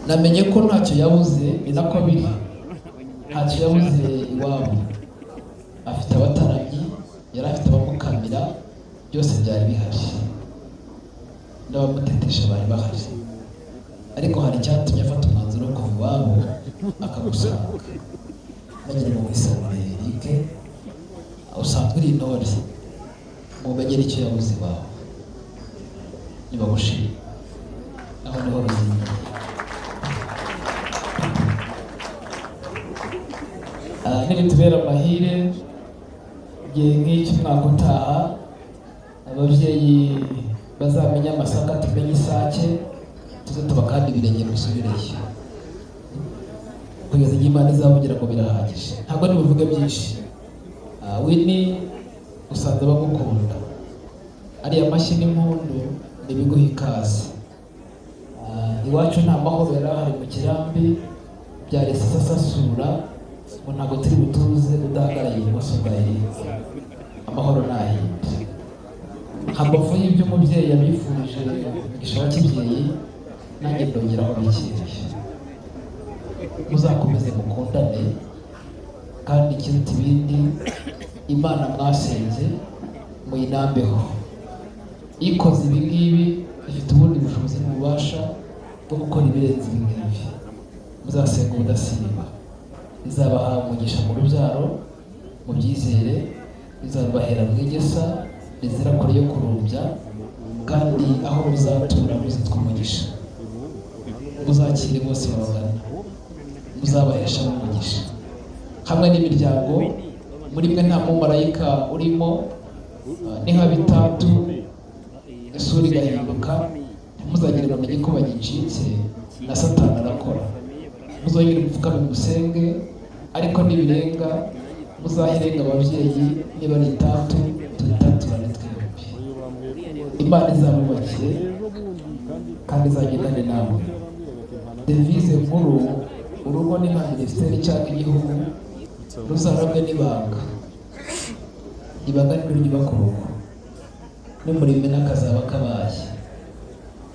Namenye ko ntacyo yabuze, ni nako biri, ntacyo yabuze iwabo. Afite abataramyi, yari afite abamukamira, byose byari bihari, n'abamutetesha bari bahari. Ariko hari icyatumye afata umwanzuro wo kuva iwabo akagusanga. Nagira ngo wisabire Eric, usanzwe uri intore, mumenyere icyo yabuze iwawe, nibagushima aho niho ruzingiye. Nibitubera amahire, igihe nk'iki umwaka utaha, ababyeyi bazamenya amasaka, tumenye isake, tuze tubakanda ibirenge musubireyo kugeza igihe Imana izavugira ngo birahagije. Ntabwo nibuvuge byinshi. Winnie, usanze bagukunda, ariya mashyi n'impundu nibiguha ikaze. Iwacu nta mahoro yari ahari mu kirambi, byari sasasura ngo ntabwo turi butuze udahagarariye ibumoso bwa Eric. Amahoro ntahinde hambavu y'ibyo umubyeyi yabifurije umugisha wa kibyeyi, nanjye ndongeraho bikeya. Muzakomeze mukundane, kandi ikiruta ibindi, Imana mwasenze muyinambeho. Ikoze ibi ngibi ifite ubundi bushobozi n'ububasha bwo gukora ibirenze ibi ngibi. Muzasenga ubudasiba, izabaha umugisha mu rubyaro, mubyizere, izabahera mu igesa rizira kure yo kurumbya, kandi aho muzatura muzitwa umugisha. Muzakire bose babagana, muzabahesha umugisha hamwe n'imiryango. Muri mwe nta mumarayika urimo, ni nka bitatu isura igahinduka, ntimuzagire ngo igikuba gicitse, na Satani arakora. Muzongere mupfukame musenge, ariko nibirenga muzahirenga ababyeyi. Niba ari itatu, turitaturane twembi. Imana izabubakire kandi izagendane namwe. Devise nkuru: urugo ni nka minisiteri cyangwa igihugu, ruzarabwe n'ibanga. Ibanga ni ryubaka urugo, n'umurimo n'akazaba kabaye.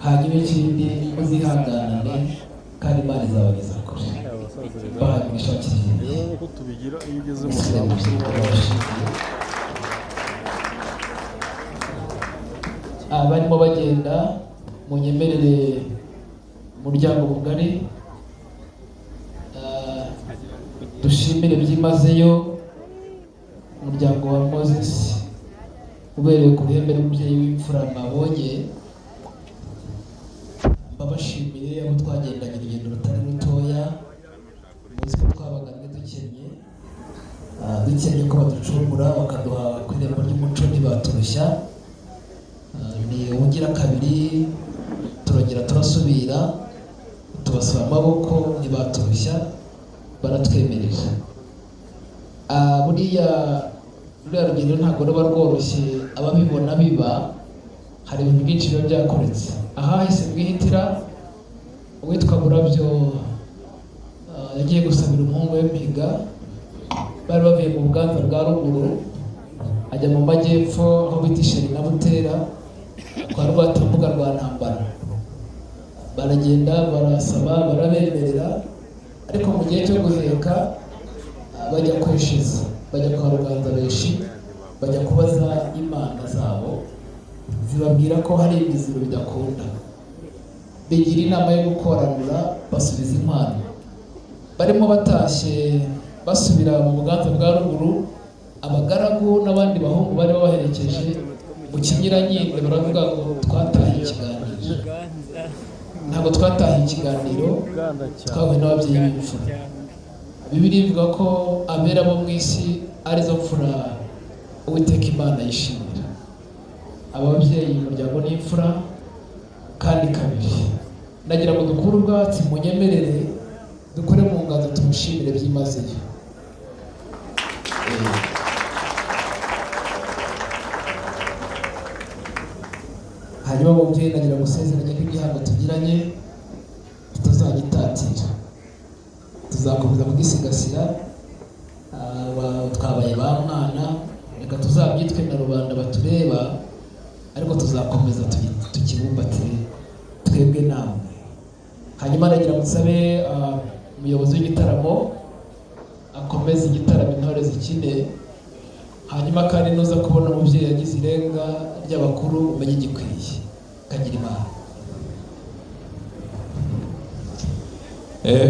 Hanyuma ikindi, muzihanganane, kandi Imana izabageza kure. Bahaye umugisha wa kibyeyi. Uko tubigira iyo ugeze mu Musubire mu zabukuru. buzima, ndabashimiye. Barimo bagenda, munyemerere umuryango mugari, dushimire byimazeyo umuryango wa Moses ubereye ku ruhembe rw'umubyeyi w'imfura mwabonye. Mbabashimiye abo twagendanye urugendo rutari rutoya. Muzi ko twabagannye dukennye, dukennye ko baducungura bakaduha ku irembo ry'umuco, ntibaturushya. Ni ubugira kabiri turongera turasubira tubasaba amaboko, ntibaturushya, baratwemerera. Buriya ruriya rugendo ntabwo ruba rworoshye, ababibona biba hari ibintu byinshi biba byakoretse ahahise bwihitira. Uwitwa Burabyo yagiye gusabira umuhungu we Mpiga. Bari bavuye mu Buganza bwa ruguru, ajya mu majyepfo aho bita Isheri na Butera kwa Rwatambuga rwa Ntambara. Baragenda barasaba, barabemerera, ariko mu gihe cyo guheka, bajya kweshiza, bajya kwa Ruganza benshi, bajya kubaza imana zabo, zibabwira ko hari ibiziro bidakunda. Bigira inama yo gukoranura, basubiza inkwano. Barimo batashye basubira mu Buganza bwa ruguru, abagaragu n'abandi bahungu bari babaherekeje mu kinyuranyinde baravuga ngo twatahiye ikiganiro. Ntabwo twatahiye ikiganiro, twahuye n'ababyeyi b'imfura. Bibiliya ivuga ko abera bo mu isi arizo mfura Uwiteka Imana yishimira. Ababyeyi, umuryango n'imfura kandi kabiri. Nagira ngo dukure ubwatsi, munyemerere dukore mu nganzo, tumushimire byimazeyo. Hanyuma mubyeyi, nagira ngo usezeranye ko igihango tugiranye tutazagitatira, tuzakomeza kugisigasira. Twabaye ba mwana, reka tuzabyitwe na rubanda batureba, ariko tuzakomeza tukibumbatire twebwe namwe. Hanyuma nagira ngo nsabe umuyobozi w'igitaramo akomeze igitaramo, intore zikine. Hanyuma kandi nuza kubona umubyeyi yagize irenga ry'abakuru, umenye igikwiye kagira Imana.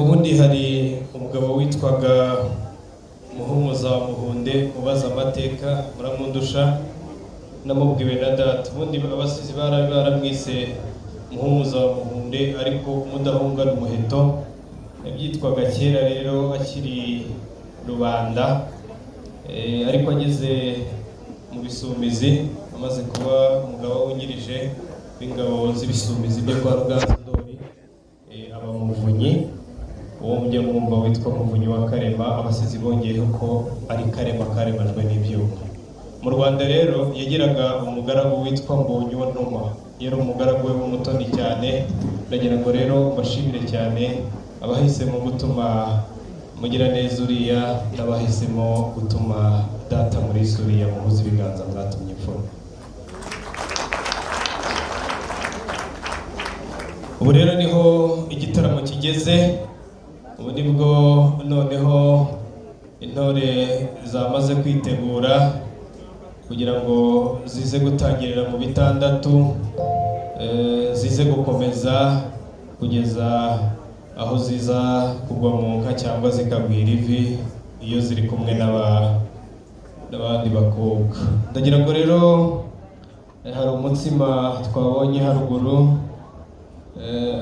Ubundi hari umugabo witwaga Muhumuza wa Muhunde, ubaza amateka muramundusha, namubwiwe na data. Ubundi abasizi baramwise Muhumuza wa Muhunde, ariko umudahungana umuheto yabyitwaga kera rero akiri rubanda. Ariko ageze mu Bisumizi, amaze kuba umugaba wungirije w'ingabo z'Ibisumizi byo kwa Ruganzu Ndoli, aba Muvunyi. Uwo mujya mwumva witwa Muvunyi wa Karema, abasizi bongeyeho ko ari Karema karemajwe n'ibyuma. Mu Rwanda rero yagiraga umugaragu witwa Mbonyi wa Ntuma, yari umugaragu we w'umutoni cyane. Ndagira ngo rero mbashimire cyane abahisemo gutuma Mugiraneza uriya n'abahisemo gutuma data muri suriya, muhuze ibiganza, mwatumye imfura. Ubu rero niho igitaramo kigeze, ubu nibwo noneho intore zamaze kwitegura kugira ngo zize gutangirira mu bitandatu, zize gukomeza kugeza aho ziza kugwa mu nka cyangwa zikagwira ivi iyo ziri kumwe n'abandi bakobwa. Ndagira ngo rero hari umutsima twabonye haruguru.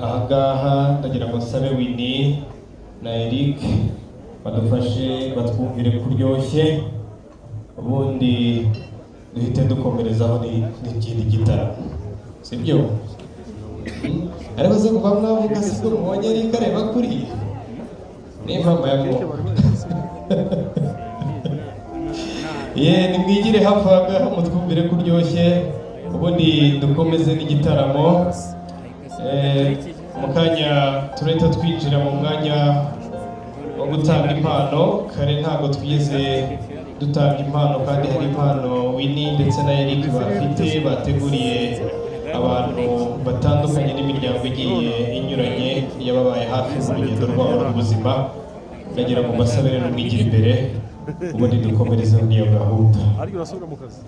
Ahangaha ndagira ngo nsabe Winnie na Eric badufashe batwumvire kuryoshye, ubundi duhite dukomerezaho n'ikindi gitaramo, sibyo? Ariko se kuva mwavuga sibwo mubonye Eric areba kuriya ni impamo ya Keke Mwuka. Bari bayikoze. Ye, nimwigire hafi aha ngaha mutwumvire ko uryoshye, ubundi dukomeze n'igitaramo. Mu kanya turahita twinjira mu mwanya wo gutanga impano. Kare ntabwo twigeze dutanga impano, kandi hari impano Winnie ndetse na Eric bafite bateguriye abantu batandukanye n'imiryango igiye inyuranye yababaye hafi mu rugendo rwabo rw'ubuzima. Ndagira ngo mbasabe rero mwigire imbere, ubundi dukomereze n'iyo gahunda. Ariko urasubira mu kazi?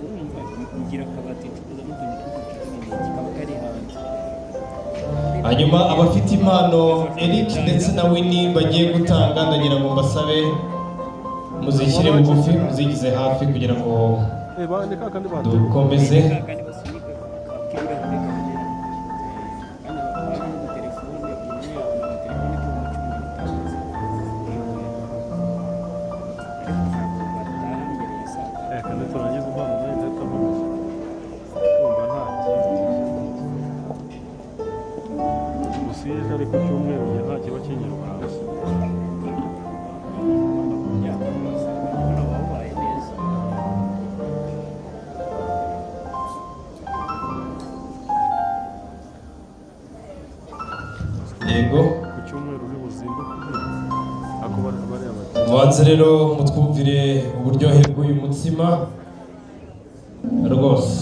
Urumva ngira akabati ncuruzamo utuntu tw'uducupa, kaba kari hanze. Hanyuma abafite impano Eric ndetse na Winnie bagiye gutanga, ndagira ngo mbasabe muzishyire bugufi, muzigize hafi kugira ngo Ni ka kandi bateguye. dukomeze. Kandi basunika k'ibirahure kabonera, kandi bakaba n'udutelefone, imwe yabona agatelefone k'15,000, ariko ntabwo bataha mbere ya saa 5. Kandi turangize impano nayo ndahita nkomeza. Kumva nta kindi. Gusa iyo ejo ari ku cyumweru, njye nta kiba kinyirukansa. Urabona wabaye neza. Yego. Ku cyumweru uri buzinduke ako bariya bati. Mubanze rero mutwumvire uburyohe bw'uyu mutsima rwose.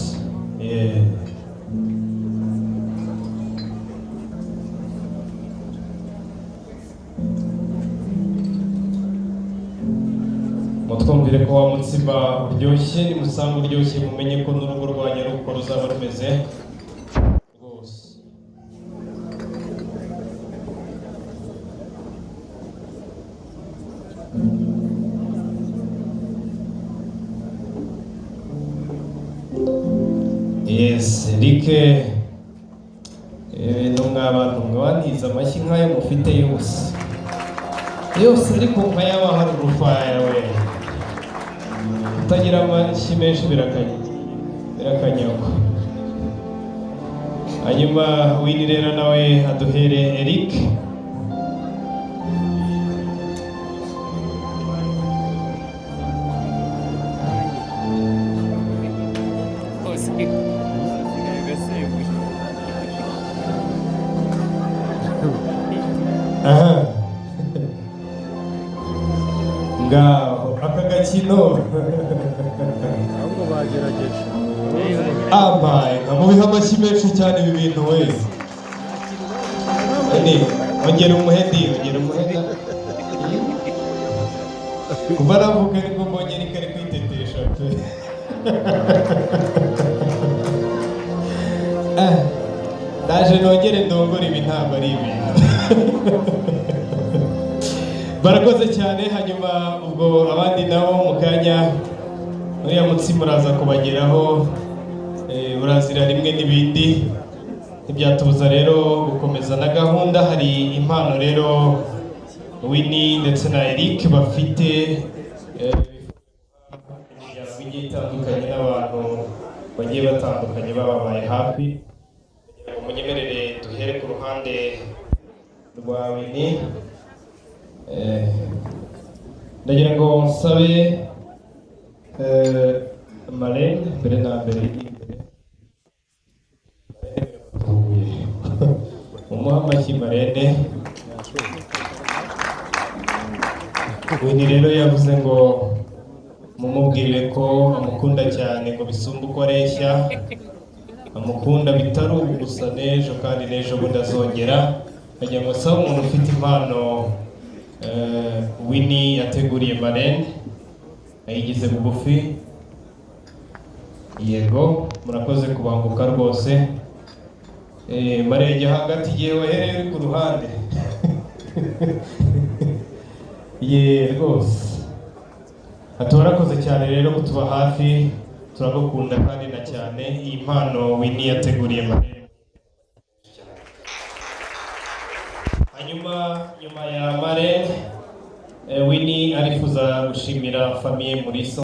Mutwumvire ko wa mutsima uryoshye. Nimusanga uryoshye, mumenye ko n'urugo rwanyu ari uko ruzaba rumeze rwose. Yes, Eric, no mwabantu mwe wantiza amashyi nk'ayo mufite yose yose, ariko nkayaba hari urufaya we utagira amashyi menshi birakanyagwa. Hanyuma Winnie rero nawe aduhere Eric. Kose gasigaye gasembuye. Aha ngaho aka gakino. Ahubwo bagerageje. Abaye nka mubiha amashyi menshi cyane ibi bintu we. Winnie, ongera umuhedi, ongera umuheda. Kuva navuka nibwo mbonye Eric ari kwitetesha pe. Eh, ndaje nongere ndongore, ibi ntabwo ari ibintu. Barakoze cyane. Hanyuma ubwo abandi nabo mu kanya uriya mutsima uraza kubageraho, urazira rimwe n'ibindi ntibyatubuza rero gukomeza na gahunda. Hari impano rero Winnie ndetse na Eric bafite, imiryango igiye itandukanye n'abantu bagiye batandukanye bababaye hafi. Kugira ngo munyemerere duhere ku ruhande rwa Winnie. Ndagira ngo nsabe Marraine mbere na mbere imbere. Mumuhe amashyi Marraine. Winnie rero yavuze ngo mumubwirire ko amukunda cyane, ngo bisumbe uko areshya, amukunda bitari ubu gusa, n'ejo kandi n'ejo bundi azongera. Ndagira ngo nsabe umuntu ufite impano Winnie yateguriye Marraine ayigize bugufi. Yego, murakoze kubanguka rwose. Marenge hagati, igihe wahereye uri ku ruhande. Ye rwose ati warakoze cyane rero kutuba hafi, turagukunda kandi na cyane. Iyi mpano Winnie yateguriye Marraine. Hanyuma nyuma ya Marraine, Winnie arifuza gushimira famille Mulisa.